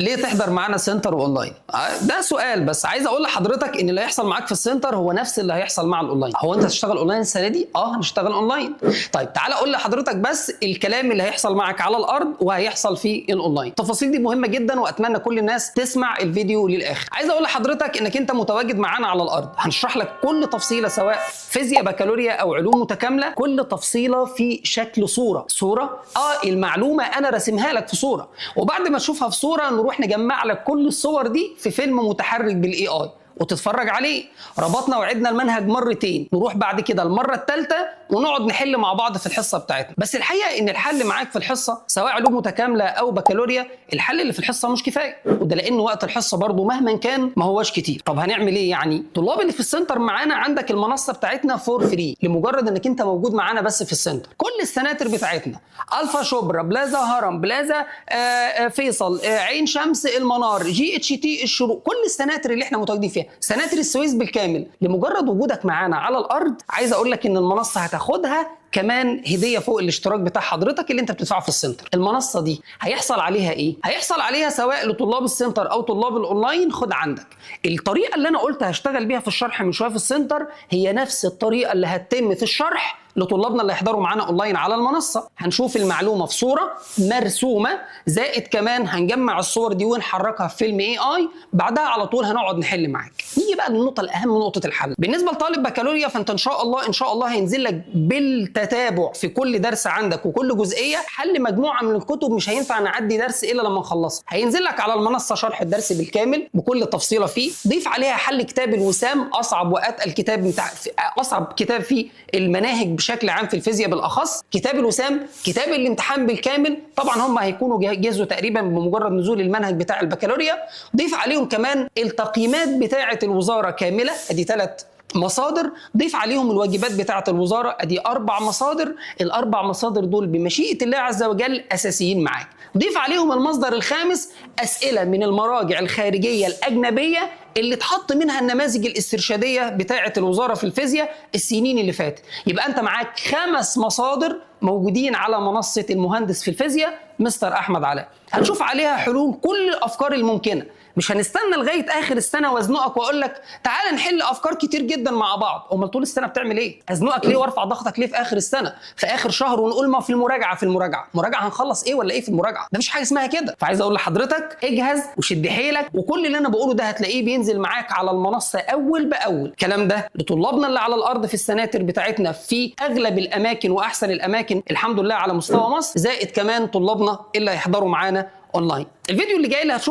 ليه تحضر معانا center و online؟ ده سؤال، بس عايز اقول لحضرتك ان اللي هيحصل معاك في ال center هو نفس اللي هيحصل مع الاونلاين. هو انت هتشتغل اونلاين السنة دي؟ اه هنشتغل اونلاين. طيب تعالى اقول لحضرتك بس الكلام اللي هيحصل معاك على الارض وهيحصل في الاونلاين. التفاصيل دي مهمة جدا واتمنى كل الناس تسمع الفيديو للاخر. عايز اقول لحضرتك انك انت متواجد معانا على الارض، هنشرح لك كل تفصيله سواء فيزياء بكالوريا او علوم متكاملة، كل تفصيله في شكل صوره. صوره المعلومة انا راسمها لك في صوره، وبعد ما تشوفها في صوره نروح نجمع لك كل الصور دي في فيلم متحرك بال AI وتتفرج عليه. ربطنا وعدنا المنهج مرتين، نروح بعد كده المرة الثالثة ونقعد نحل مع بعض في الحصة بتاعتنا. بس الحقيقة ان الحل معاك في الحصة سواء علوم متكاملة او بكالوريا، الحل اللي في الحصة مش كفاية، وده لان وقت الحصة برضو مهما كان ما هواش كتير. طب هنعمل ايه يعني؟ طلاب اللي في ال center معانا، عندك المنصة بتاعتنا for free لمجرد انك انت موجود معانا بس في ال center. كل السناتر بتاعتنا، الفا شبرا، بلازا هرم، بلازا فيصل، عين شمس، المنار، GHT الشروق، كل السناتر اللي احنا متواجدين فيها، سناتر السويس بالكامل، لمجرد وجودك معانا على الارض عايز اقول لك ان المنصة هتاخدها كمان هديه فوق الاشتراك بتاع حضرتك اللي انت بتدفعه في ال center. المنصة دي هيحصل عليها ايه؟ هيحصل عليها سواء لطلاب ال center او طلاب الاونلاين. خد عندك الطريقة اللي انا قلت هشتغل بيها في الشرح من شوية في ال center هي نفس الطريقة اللي هتتم في الشرح لطلابنا اللي يحضروا معانا اونلاين على المنصة. هنشوف المعلومة في صوره مرسومه، زائد كمان هنجمع الصور دي ونحركها في فيلم AI، بعدها على طول هنقعد نحل معاك. نيجي بقى للنقطة الاهم، نقطة الحل. بالنسبة لطالب بكالوريا فانت ان شاء الله ان شاء الله هينزل لك بالتتابع في كل درس عندك وكل جزئية حل مجموعة من الكتب، مش هينفع نعدي درس الا لما نخلصها. هينزل لك على المنصة شرح الدرس بالكامل بكل تفصيله فيه، ضيف عليها حل كتاب الوسام، اصعب واتقل كتاب بتاع اصعب كتاب في المناهج بشكل عام في الفيزياء بالاخص، كتاب الوسام، كتاب الامتحان بالكامل، طبعا هم هيكونوا جهزوا تقريبا بمجرد نزول المنهج بتاع البكالوريا. ضيف عليهم كمان التقييمات بتاعه الوزارة كاملة، ادي 3 مصادر. ضيف عليهم الواجبات بتاعه الوزارة، ادي 4 مصادر. ال4 مصادر دول بمشيئة الله عز وجل اساسيين معاك. ضيف عليهم المصدر الخامس، اسئلة من المراجع الخارجية الاجنبية اللي اتحط منها النماذج الاسترشاديه بتاعه الوزارة في الفيزياء السنين اللي فاتت. يبقى انت معاك 5 مصادر موجودين على منصة المهندس في الفيزياء مستر احمد علاء، هنشوف عليها حلول كل الافكار الممكنة. مش هنستنى لغاية اخر السنة وازنقك واقول لك تعال نحل افكار كتير جدا مع بعض. امال طول السنة بتعمل ايه؟ ازنقك ليه وارفع ضغطك ليه في اخر السنة، في اخر شهر، ونقول ما في المراجعة في المراجعة، مراجعه هنخلص ايه ولا ايه في المراجعة؟ ده مفيش حاجة اسمها كده. فعايز اقول لحضرتك اجهز وشد حيلك، وكل اللي انا بقوله ده هتلاقيه بينزل معاك على المنصة اول باول. الكلام ده لطلابنا اللي على الارض في السناتر بتاعتنا في اغلب الاماكن واحسن الاماكن الحمد لله على مستوى مصر، زائد كمان طلابنا اللي هيحضروا معانا اونلاين. الفيديو اللي جاي اللي هتشوف